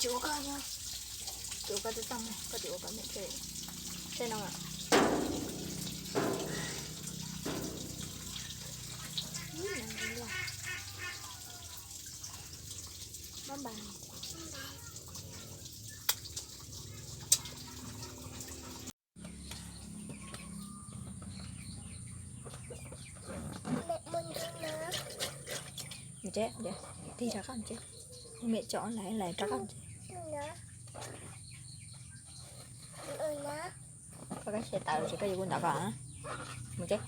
Tsis ua koj, tsis ua koj tub toj, koj tsis ua koj mem thiab. Saib no. Mus tsev, tig rov qab mus tsev. Mem tso lais lais rov qab mus tsev. Koj kab xyem tawm ces koj yuav kuv ntawd koj mus tsev.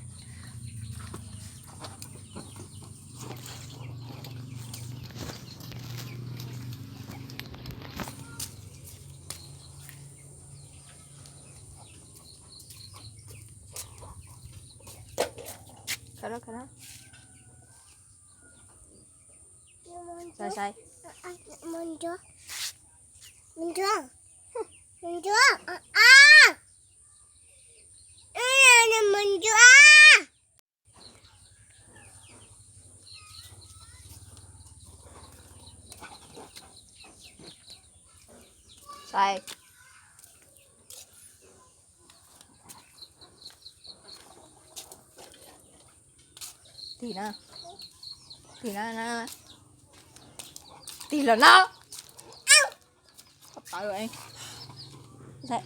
Khawb los, khawb los. Saib, saib. Saib. Tig na. Tig na, na. Tig los no. Koj tawv. Saib.